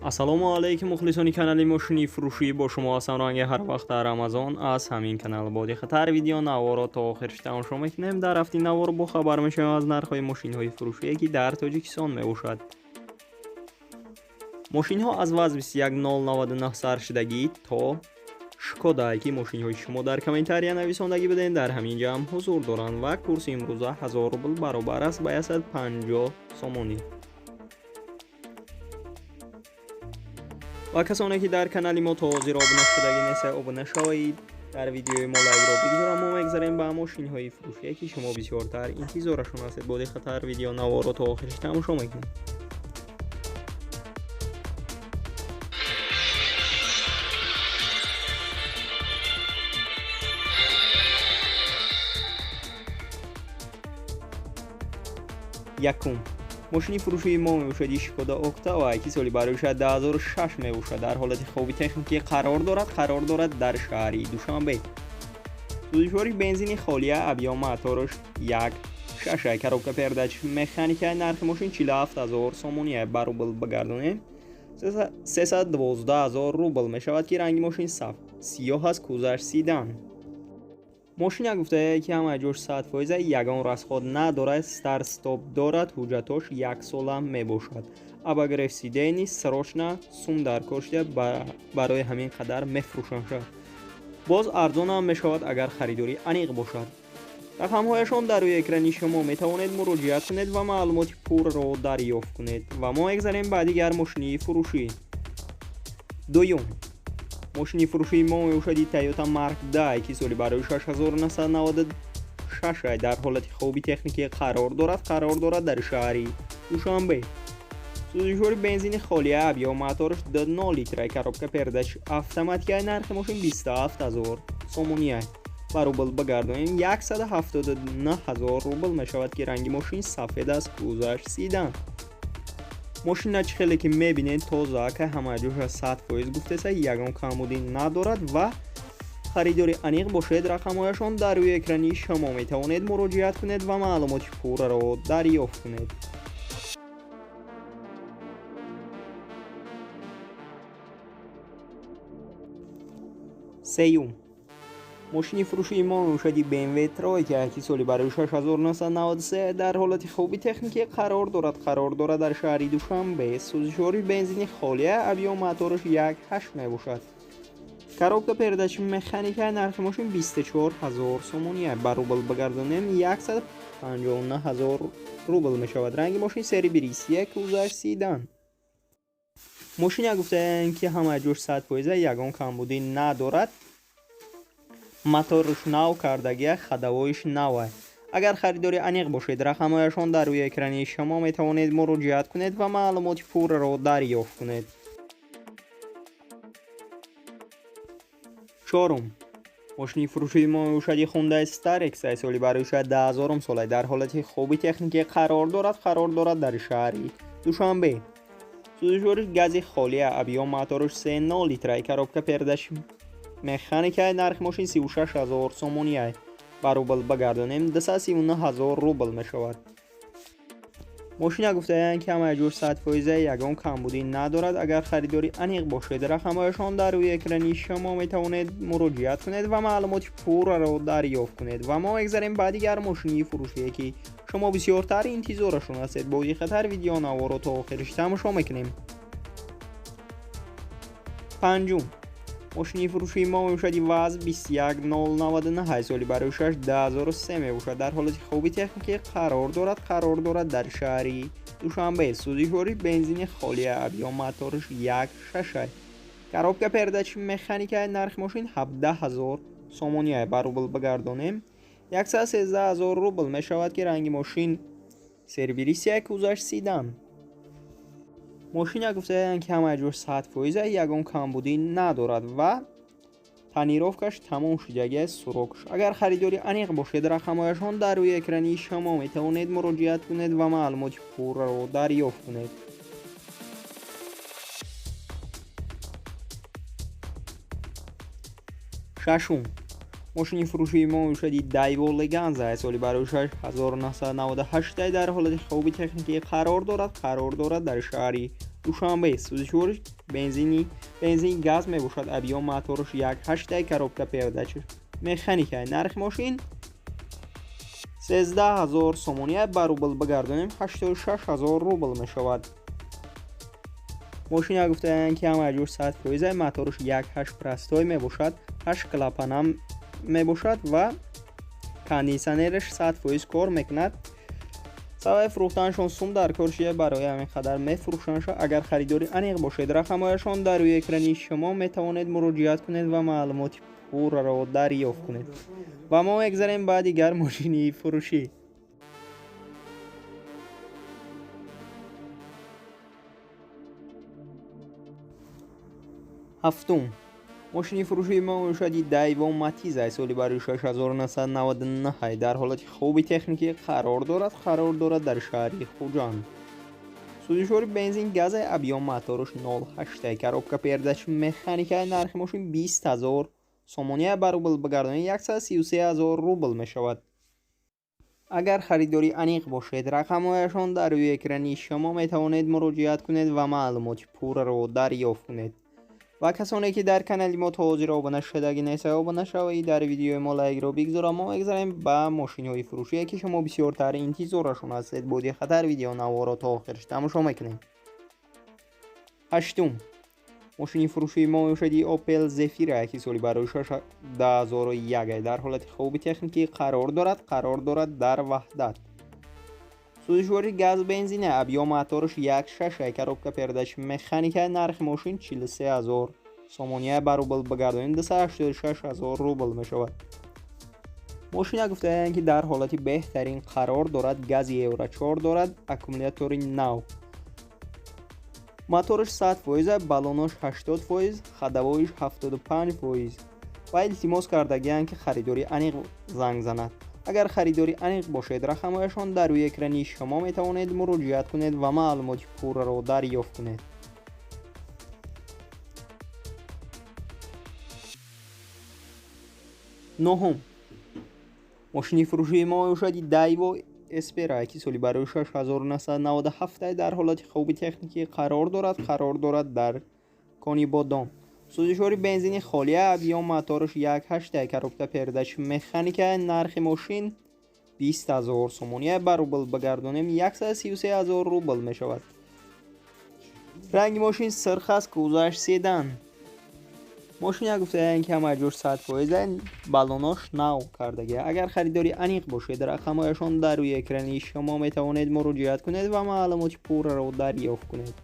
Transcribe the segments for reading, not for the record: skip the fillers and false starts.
Ассалому алайкум мухлисони канали мошини фурӯшӣ, бо шумо ҳастам ранги ҳар вақт дар Рамазон аз ҳамин канал. Бо диққаттар видео наворо то охирш тамошо мекунем. Дар ҳафти навор бохабар мешавем аз нархҳои мошинҳои фурӯшие, ки дар Тоҷикистон мебошад. Мошинҳо аз ВАЗ 21099 саршудагӣ то Шкода, ки мошинҳои шумо дар комментария нависондагӣ будем, дар ҳамин ҷамъ ҳузур доранд ва курси имрӯза 1000 рубл баробар аст ба 150 сомонӣ. Ва касоне ки дар канали мо то ҳозир обуна шудагӣ нестед, обуна шавед, дар видеои мо лайкро бигузорам. Мо мегзарем ба мошинҳои фурӯшие, ки шумо бисёртар интизорашон ҳастед. Бо диққаттар видео наворо то охирш тамошо мекунед. Якум мошини фурӯшии мо мебошад Шкода Октава, ки соли барои 2006 мебошад. Дар ҳолати хоби техникӣ қарор дорад дар шаҳри Душанбе. Сӯзишвори бензини холия, объём мотораш 1,6, коробка передач механика. Нархи мошин 47 000 сомонӣ, ба рубл бигардонем 312 000 рубл мешавад, ки ранги мошин саф сиёҳ аст, кузаш седан. Мошина гуфтае, ки ҳама ҷош 100%, ягон расход надорад, старт стоп дорад, ҳуҷҷатош яксола мебошад. Обогрев сидений, срочно сум дар кор шуда, барои ҳамин қадар мефурӯшанд. Боз арзонам мешавад, агар харидорӣ аниқ бошад. Рақамҳояшон дар рӯи экрани шумо, метавонед муроҷиат кунед ва маълумоти пурро дарёфт кунед. Ва мо мегзарем ба дигар мошинии фурӯшӣ. Дуюм мошини фурӯшии мо мебошади Toyota Mark 10, ки соли барои 6996 дар ҳолати хоби техникӣ қарор дорад дар шаҳри Душанбе. Сӯзишвори бензини холия, объём мотораш 2,0 литра, коробка передач автоматика. Нархи мошин 27 000 сомонӣ, ба рубл бигардонем 179 000 рубл мешавад, ки ранги мошин сафед аст, кузаш седан. Мошина чӣ хеле ки мебинед, тоза ака, ҳама ҷоша 100% гуфтеса, ягон камбудӣ надорад. Ва харидори аниқ бошед, рақамҳояшон дар рӯи экрани шумо, метавонед муроҷиат кунед ва маълумоти пурраро дарёфт кунед. Сеюм мошини фурӯшии мо мебошади BMW Тройка, ки соли барои 6993 дар ҳолати хуби техникӣ қарор дорад дар шаҳри Душанбе. Сӯзишвори бензини холия, объём мотораш 1,8 мебошад, коробка передачи механика. Нархи мошин 24 000 сомонӣ, ба рубл бигардонем 159 000 рубл мешавад. Ранги мошин серебристый, кузаш седан. Мошина гуфтаанд, ки ҳама ҷош 100%, ягон камбудӣ надорад, моторш нав кардагия, ходовой ш нава. Агар харидори аниқ бошед, рақамҳояшон дар рӯи экрани шумо, метавонед муроҷиат кунед ва маълумоти пурраро дарёфт кунед. Чорум мошини фурӯшии мо мебошади Hyundai Starex, соли барои 2000 сола, дар ҳолати хуби техникӣ қарор дорад дар шаҳри Душанбе. Сӯзишвори гази холия, объём мотораш 3,0 литра, коробка передач механика. Нархи мошин 36 000 сомонӣ, ба рубл бигардонем 239 000 рубл мешавад. Мошина гуфтаанд, ки ҳама ҷош 100%, ягон камбудӣ надорад. Агар харидори аниқ бошед, рақамҳояшон дар рӯи экрани шумо, метавонед муроҷиат кунед ва маълумоти пурраро дарёфт кунед. Ва мо мегзарем ба дигар мошинии фурӯшие, ки шумо бисёртар интизорашон ҳастед. Бо диққаттар видеонаворо то охириш тамошо мекунем. Панҷум мошини фурӯшии мо мебошади ВАЗ 21099, соли барои 2003 мебошад. Дар ҳолати хуби техникӣ қарор дорад дар шаҳри Душанбе. Сӯзишвори бензини холия, объём мотораш 1,6, коробка передач механика. Нархи мошин 17 000 сомонӣ, ба рубл бигардонем 113 000 рубл мешавад, ки ранги мошин серебристый, кузаш седан. Мошина гуфтаанд, ки ҳама ҷош 100%, ягон камбудӣ надорад ва тонировка ш тамом шудагиаст, срок ш. Агар харидори аниқ бошед, рақамҳояшон дар рӯи экрани шумо, метавонед муроҷиат кунед ва маълумоти пурраро дарёфт кунед. Шашум мошини фурӯшии мо мебошади Daewoo Leganza, соли барои 1998, дар ҳолати хоби техникӣ қарор дорад дар шаҳри Душанбе. Сӯзишвориш бензин газ мебошад. Объём мотораш 1,8, коробка передач механика. Нархи мошин 13 000 сомонӣ, ба рубл бигардонем, 86 000 рубл мешавад. Мошина гуфтаанд, ки ҳама ҷош 100%, мотораш 1,8 простой мебошад, 8 клапанам мебошад ва кондитсионераш 100% кор мекунад. Сабаби фурӯхтанашон сум дар кор шуда, барои ҳамин қадар мефурӯшандша. Агар харидори аниқ бошед, рақамҳояшон дар рӯи экрани шумо, метавонед муроҷиат кунед ва маълумоти пурраро дарёфт кунед. Ва мо мегзарем ба дигар мошини фурӯшӣ. Ҳафтум мошини фурӯшии мо мебошади Дайво Матиза, соли барои 6999, дар ҳолати хуби техникӣ қарор дорад дар шаҳри Хуҷанд. Сӯзишвори бензин газа, объём мотораш 0,8, коробка передач механика. Нархи мошин 20 000 сомонӣ, ба рубл бигардонед, 133 000 рубл мешавад. Агар харидори аниқ бошед, рақамҳояшон дар рӯи экрани шумо, метавонед муроҷиат кунед ва маълумоти пурраро дарёфт кунед. Ва касоне ки дар канали мо то ҳозир обуна шудагӣ нестед, обуна шавед, дар видеои мо лайкро бигзорам. Мо мегзарем ба мошинҳои фурӯшие, ки шумо бисёртар интизорашон ҳастед. Бо диққаттар видеонаворо то охирш тамошо мекунем. Ҳаштум мошини фурӯшии мо мебошади Opel Zafira, ки соли барои 2001, дар ҳолати хуби техникӣ қарор дорад дар Ваҳдат. Сӯзишвори газ бензина, объём мотораш 1,6, коробка передач механика. Нархи мошин 43 000 сомония, ба рубл бигардонем, 286 000 рубл мешавад. Мошина гуфтаанд, ки дар ҳолати беҳтарин қарор дорад, гази Евро 4 дорад, аккумулятори нав, мотораш 100%, баллонош 80%, ходовоиш 75%, ва илтимос кардагианд, ки харидори аниқ занг занад. Агар харидори аниқ бошед, рақамҳояшон дар рӯи экрани шумо, метавонед муроҷиат кунед ва маълумоти пурраро дарёфт кунед. Нуҳум мошини фурӯшии мо мебошади Дайво Эспера, ки соли барои 6997, дар ҳолати хуби техникӣ қарор дорад дар Конибодом. Сӯзишвори бензини холия, объём мотораш 1,8, коробка передач механика. Нархи мошин 20 000 сомонӣ, ба рубл бигардонем, 133 000 рубл мешавад. Ранги мошин сирх аст, кузоваш седан. Мошина гуфтаанд, ки ҳама ҷош 100%, баллонош нав кардагӣ. Агар харидори аниқ бошед, рақамҳояшон дар рӯи экрани шумо, метавонед муроҷиат кунед ва маълумоти пурраро дарёфт кунед.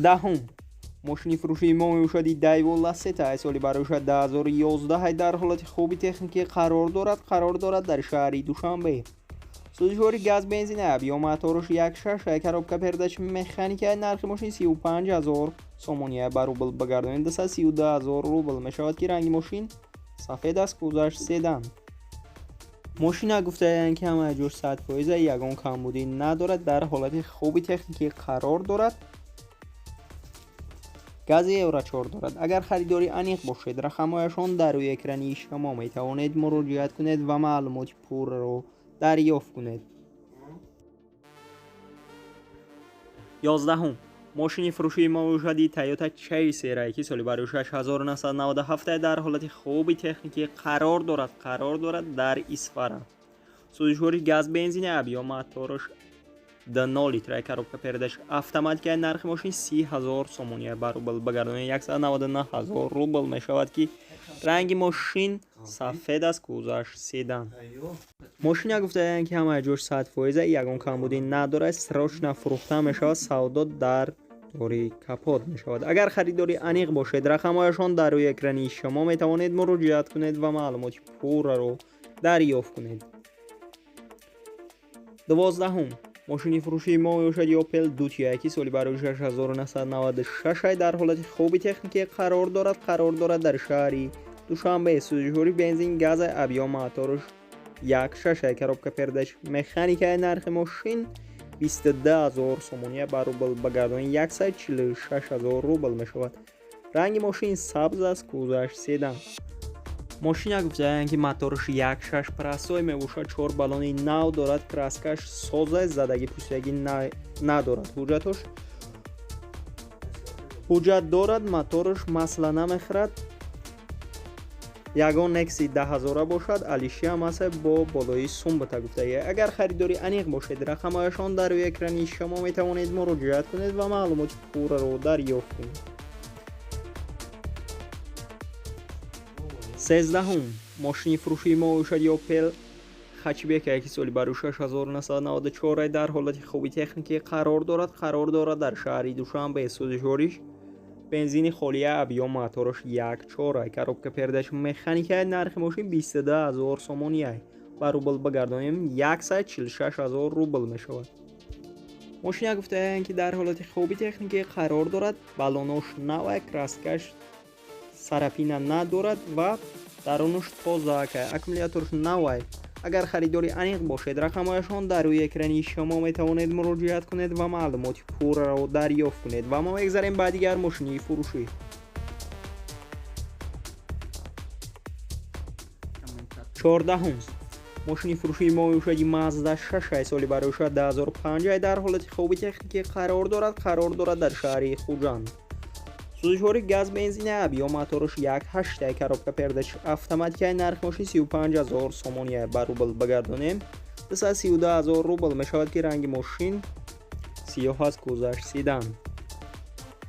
Даҳум мошини фурӯшии мо мебошади Дайво Ласета, соли барои 2011, дар ҳолати хуби техникӣ қарор дорад дар шаҳри Душанбе. Сӯзишвори газ бензина, объём мотораш 1,6, коробка передач механика. Нархи мошин 35 000 сомония, ба рубл бигардонед, 232 000 рубл мешавад, ки ранги мошин сафед аст, кузоваш седан. Мошина гуфтаанд, ки ҳама ҷош 100%, ягон камбудӣ надорад, дар ҳолати хуби техникӣ қарор дорад, гази Евро 4 дорад. Агар харидори аниқ бошед, рақамҳояшон дар рӯи экрани шумо, метавонед муроҷиат кунед ва маълумоти пурраро дарёфт кунед. 11-ум мошини фурӯшии мо мебошади Toyota Chaser, ки соли барои 6997, дар ҳолати хуби техникӣ қарор дорад дар Исфара. Сӯзишвори газ бензина, объём мотораш 0 литра, коробка передач автоматика. Нархи мошин 30 000 сомония, ба рубл бигардонед, 199 000 рубл мешавад, ки ранги мошин сафед аст, кузоваш седан. Мошина гуфтаанд, ки ҳама ҷош 100%, ягон камбудӣ надорад, срочно фурӯхта мешавад, савдо дар дори капот мешавад. Агар харидори аниқ бошед, рақамҳояшон дар рӯи экрани шумо, метавонед муроҷиат кунед ва маълумоти пурраро дарёфт кунед. 12-ум мошини фурӯшии мо мебошад Opel Dutia, ки соли барои 6996, дар ҳолати хуби техникӣ қарор дорад дар шаҳри Душанбе. Сӯзишвори бензин газ, объём мотораш 1,6, коробка передач механика. Нархи мошин 22 000 сомония, ба рубл бигардонед, 146 000 рубл мешавад. Ранги мошин сабз аст, кузоваш седан. Мошина гуфтаанд, ки мотораш 1.6 простой мебошад, 4 баллони нав дорад, краскаш соза, задагӣ пусиягӣ надорад. Ҳуҷҷатош ҳуҷҷат дорад, мотораш масла намехӯрад. Ягон некси 10 000 бошад, алишиам аст бо болои сумбата гуфтагӣ. Агар харидори аниқ бошед, рақамҳояшон дар рӯи экрани шумо, метавонед муроҷиат кунед ва маълумоти пурраро дарёфт кунед. 13-ҳум мошини фурӯшии мо бошад Опел хэтчбек, ки соли барои 1994, дар ҳолати хуби техникӣ қарор дорад дар шаҳри Душанбе. Сӯзишвориш бензини холия, объём мотораш 1.4, коробка передач механика. Нархи мошин 22 000 сомонӣ, ба рубл багардонем, 146 000 рубл мешавад. Мошина гуфтаанд, ки дар ҳолати хуби техникӣ қарор дорад, баллонош нава, краскаш царапина надорад ва дарунаш тоза, аккумуляторш навай. Агар харидори аниқ бошед, рақамҳояшон дар рӯи экрани шумо, метавонед муроҷиат кунед ва маълумоти пурраро дарёфт кунед. Ва мо мегзарем ба дигар мошини фурӯшӣ. 14-ҳум мошини фурӯшии мо мебошад Мазда 6, соли барои 2005, дар ҳолати хуби техникӣ қарор дорад дар шаҳри Хуҷанд. Сӯзишвори газ бензина, объём мотораш 1.8, коробка передач автоматика. Нархи мошин 35 000 сомонӣ, ба рубл багардонем, 232 000 рубл мешавад, ки ранги мошин сиёҳ аст, кузаш седан.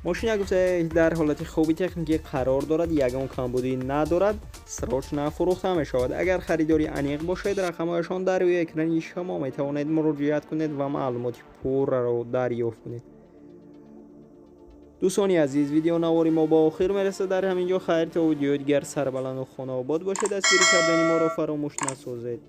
Мошина гуфта дар ҳолати хуби техникӣ қарор дорад, ягон камбудӣ надорад, срочно фурӯхта мешавад. Агар харидори аниқ бошед, рақамҳояшон дар рӯи экрани шумо, метавонед муроҷиат кунед ва маълумоти пурраро дарёфт кунед. Дӯстони азиз, видеонавори мо ба охир мерасад дар ҳамин ҷо. Хайр, то видеои дигар, сарбаланду хонаобод бошед. Дастгирӣ кардани моро фаромӯш насозед.